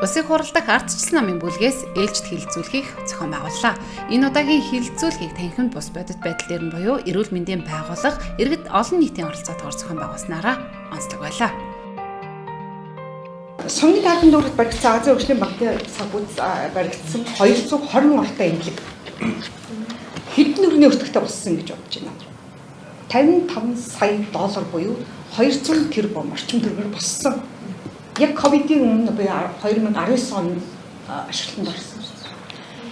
Улсын хурал дахь ардчилсан намын бүлгээс ээлжит хэлэлцүүлгийг зохион байгууллаа. Энэ удаагийн хэлэлцүүлгийг танхимд бус бодит байдал дээр нь буюу эрүүл мэндийн байгууллага иргэд олон нийтийн оролцоотойгоор зохион байгуулсанаараа онцлог байлаа. Сумын даатан дүүрэгт баригдсан Азийн хөгжлийн банкны санхүүц баригдсан 220 ортой эмнэлэг хэдэн төгрөгийн өртөгтэй болсон гэж бодож байна. 55 сая доллар буюу 200 тэрбум орчим төгрөгөөр боссон. Яг ковидын өмнө буюу 2019 онд ашиглалтанд орсон.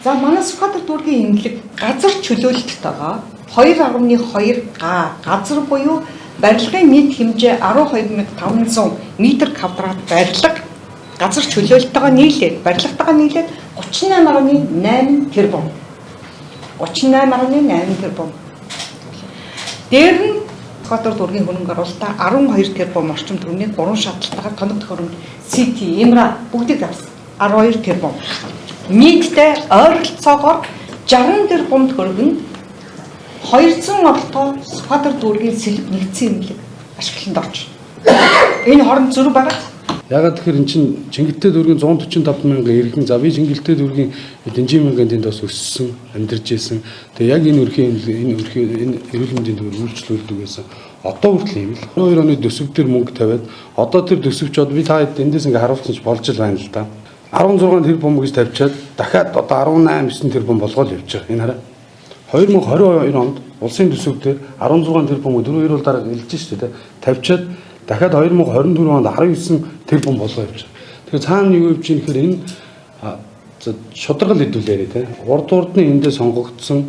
За манай Сүхбаатар дүүргийн эмнэлэг газар чөлөөлөлттэйгээ 2.2 га газар буюу барилгын нийт хэмжээ 12500 метр квадрат барилга газар чөлөөлөлтөйгөө нийлээд барилгатайгаа нийлээд 38.8 тэрбум. 38.8 тэрбум. Дээр нь Сүхбаатар дүүргийн хөрөнгө оруулалтаа 12 тэрбум орчим төгрөгийн 3 шатлалтайгаар тоног төхөөрөмж CT, MRI бүгдийг авсан. 12 тэрбум. Нийтдээ ойролцоогоор 60 тэрбум төгрөг нь 200 оролтоо Сүхбаатар дүүргийн сэлб нэгдсэн эмнэлэг ашиглалтанд орж байна. Энэ хооронд зөрүү байгаа. Ягаад тэгэхээр эн чинь Чингэлтэй дүүргийн 145 мянган иргэн, за би Чингэлтэй дүүргийн Дэнжин мянган тэнд бас өссөн, амьдарч байсан. Тэгээ яг энэ өрхийн энэ өрхийн энэ эрүүл мэндийн төвөр үйлчлүүлдэг байсан. Одоо хүртэл юм л. 22 оны төсөв дээр мөнгө тавиад одоо тэр төсөвч одоо би та эндээс ингээ харуулсан ч болж л байна л да. 16 тэрбум гэж тавьчаад дахиад одоо 18 9 тэрбум болгоол явж байгаа. Энэ хараа. 2022 онд улсын төсөв дээр 16 тэрбум 4 2 дараа илж шүү дээ. Тавьчаад дахиад 2024 онд 19 тэрбум болгоо явж байгаа. Тэгэхээр цаана юу явж ийм гэхээр энэ шударгал хэдүүлээрээ те. Урд урдны эндээ сонгогдсон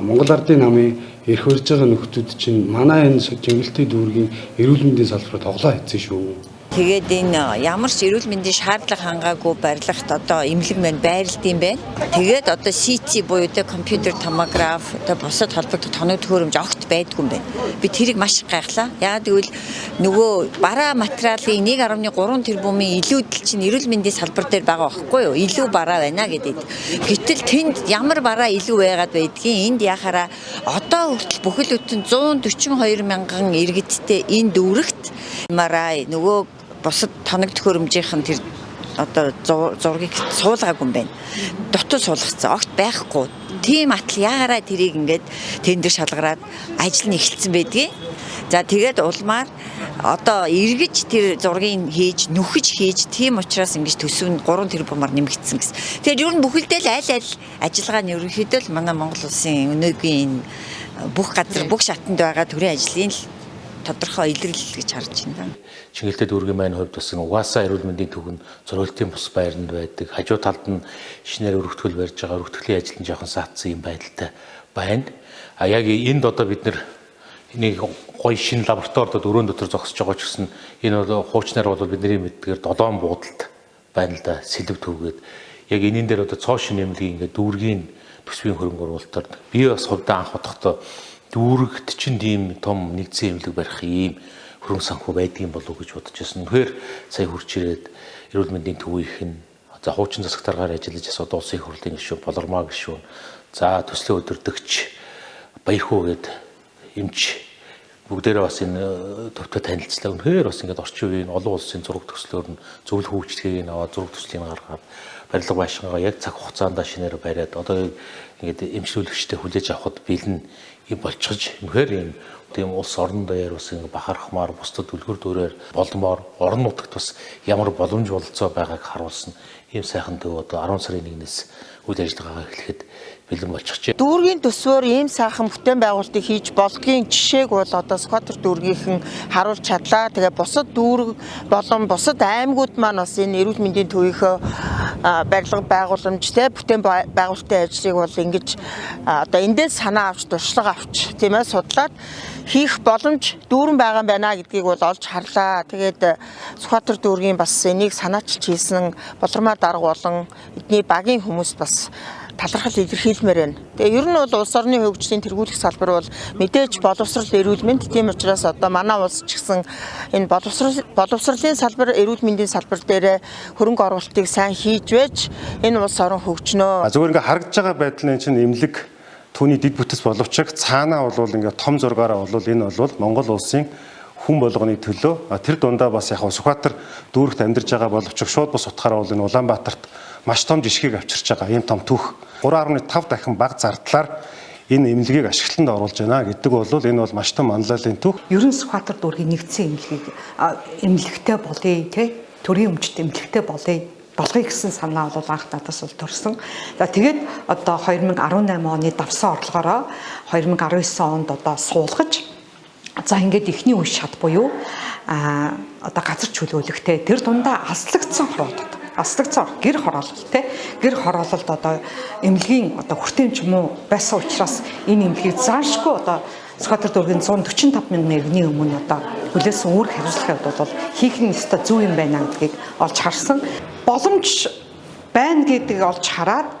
Монгол Ардын намын эрх барьж байгаа нөхдүүд чинь манай энэ Чингэлтэй дүүргийн эрүүл мэндийн салбарт тоглоо хийсэн шүү. Тэгээд энэ ямар ч эрүүл мэндийн шаардлага хангаагүй барилгад одоо эмнэлэг маань байрлалт юм байна. Тэгээд одоо CT буюу тэ компьютер томограф одоо бусад холбогдох тоног төхөөрөмж огт байдгүй юм байна. Би тэрийг маш их гайхлаа. Яагаад гэвэл нөгөө бараа материалын 1.3 тэрбумын илүүдэл чинь эрүүл мэндийн салбар дээр байгаа байхгүй юу? Илүү бараа байна гэдэг. Гэтэл тэнд ямар бараа илүү байгаад байдгийг энд яхаараа одоо хүртэл бүхэл бүтэн 142 мянган иргэдтэй энэ дүүрэгт MRI нөгөө бусад тоног төхөөрөмжийнх нь тэр одоо зургийг суулгаагүй юм байна. Дутуу суулгацсан. Огт байхгүй. Тийм атал яараа тэрийг ингээд тендер шалгараад ажил нь эхэлсэн байдгийг. За тэгээд улмаар одоо эргэж тэр зургийг хийж нүхэж хийж тийм учраас ингэж төсөв нь 3 тэрбумаар нэмэгдсэн гэсэн. Тэгэхээр ер нь бүхэлдээ л аль аль ажиллагаа нь ерөнхийдөө л манай Монгол улсын өнөөгийн бүх газар бүх шатанд байгаа төрийн ажлын л тодорхой илэрлэл гэж харж байна. Чингэлтэй дүүргийн маань хувьд бас угаасаа эрүүл мэндийн төв нь зөрөөлтийн бус байранд байдаг. Хажуу талд нь шинээр өргөтгөл барьж байгаа, өргөтгөлийн ажил нь жоохон саатсан юм байдалтай байна. А яг энд одоо бид нэг гоё шинэ лабораторид өрөөнд дотор зогсож байгаа ч гэсэн энэ бол хуучнаар бол бидний мэддгээр 7 буудалд байна л да, сэлэв төвгээд. Яг энэн дээр одоо цоо шинэ эмнэлгийн ингээд дүүргийн төсвийн хөрөнгө оруулалтаар би бас хувьдаа анх бодохдоо дүүрэгт чинь тийм том нэгдсэн эмнэлэг барих ийм хөрөнгө санхүү байдгийн болов уу гэж бодож байсан. Үнэхээр сая хурж ирээд эрүүл мэндийн төвийнх нь за хуучин засаг даргаар ажиллаж асуудал улсын их хурлын гишүүн Болормаа гишүүн, за төслийн удирдагч Баярхүү гээд эмч бүгдээрээ бас энэ төвтэй танилцлаа. Үнэхээр бас ингээд орчин үеийн олон улсын зураг төслөөр нь зөвлөх хөгжлөгийг нь аваад зураг төслийг гаргаад барилга байшингаа яг цаг хугацаанд шинээр бариад одоо ингээд эмчлүүлэгчтэй хүлээж авахд бэлэн юм болчихож үнэхээр юм тийм улс орон даяар бас ингээ бахархмаар бусдад үлгэр дуурайл болмоор орон нутагт бас ямар боломж бололцоо байгааг харуулсан ийм сайхан төв одоо 10 сарын 1-ээс үйл ажиллагаагаа эхлэхэд бэлэн болчихжээ. Дүүргийн төсвөөр ийм сайхан бүтээн байгуулалтыг хийж болдгийн жишээг бол одоо Сүхбаатар дүүргийнхэн харуулж чадлаа. Тэгээ бусад дүүрэг болон бусад аймагуд маань бас энэ эрүүл мэндийн төвийнхөө барилга байгууламж те бүтээн байгуулалтын ажлыг бол ингэж одоо эндээс санаа авч туршлага авч тийм судлаад хийх боломж дүүрэн байгаа юм байна гэдгийг бол олж харлаа. Тэгээд Сүхбаатар дүүргийн бас энийг санаачилж хийсэн Болормаа дарга болон эдний багийн хүмүүс бас талархал илэрхийлмээр байна. Тэгээ ер нь бол улс орны хөгжлийн тэргуулах салбар бол мэдээж боловсрал эрүүл мэнд, тийм учраас одоо манай улс ч гэсэн энэ боловсролын салбар, эрүүл мэндийн салбар дээр хөрөнгө оруулалтыг сайн хийж байж энэ улс орон хөгжнөө. Зүгээр ингээ харагдаж байгаа байдал нь чинь эмнэлэг түүний дэд бүтэц боловч цаанаа бол ингээ том зургаараа бол энэ бол Монгол улсын хүн болгоны төлөө тэр дундаа бас яг Сүхбаатар дүүрэгт амьдарч байгаа боловч шууд бус утгаараа бол энэ Улаанбаатарт маш том жишгийг авчирч байгаа ийм том түүх. 3.5 дахин бага зардлаар энэ эмнэлгийг ашиглалтанд оруулж байна гэдэг бол энэ бол маш том манлайлалын түүх. Ерөн Сүхбаатар дүүргийн нэгдсэн эмнэлгийг эмнэлэгтэй болъё те, төрийн өмчт эмнэлэгтэй болгоё гэсэн санаа бол анх надаас бол төрсөн. За тэгээд одоо 2018 оны давсан орлогоороо 2019 онд одоо суулгаж, за ингээд эхний үе шат буюу одоо газар чөлөөлөхтэй тэр дундаа аслагдсан хороолтод, аслагдсан гэр хороололт те, гэр хороололд одоо эмнэлгийн одоо хүртээмж муу байсан учраас энэ эмнэлгийг заашгүй одоо Сүхбаатар дүүргийн 145 мянган иргэний өмнө одоо хүлээсэн үүрэг хариуцлагын хувьд бол хийх нь ёстой зөв юм байна гэдгийг олж харсан. Боломж байна гэдгийг олж хараад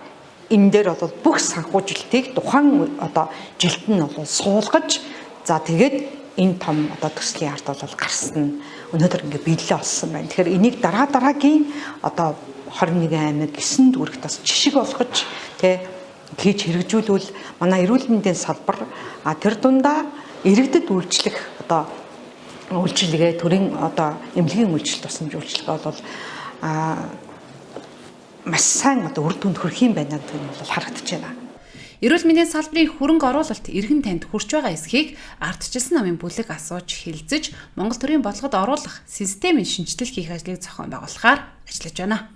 энэ дээр бол бүх санхүүжилтийг тухайн одоо жилд нь бол суулгаж, за тэгээд энэ том одоо төслийн ард бол гарсан. Өнөөдөр ингээ биелэлээ олсон байна. Тэгэхээр энийг дараа дараагийн одоо 21 аймаг 9 дүүрэгт бас жишг болгож тэ хийж хэрэгжүүлвэл манай эрүүл мэндийн салбар тэр дундаа иргэдэд үйлчлэх одоо үйлчилгээ, төрийн одоо эмнэлгийн үйлчлэл, тусламж үйлчилгээ бол маш сайн одоо үр дүнд хүрэх юм байна гэдэг нь бол харагдаж байна. Эрүүл мэндийн салбарын хөрөнгө оруулалт эргэн танд хүрч байгаа эсхийг ардчилсан намын бүлэг асууж хэлцэж Монгол төрийн бодлогод оруулах системийн шинэчлэл хийх ажлыг зохион байгуулахаар ажиллаж байна.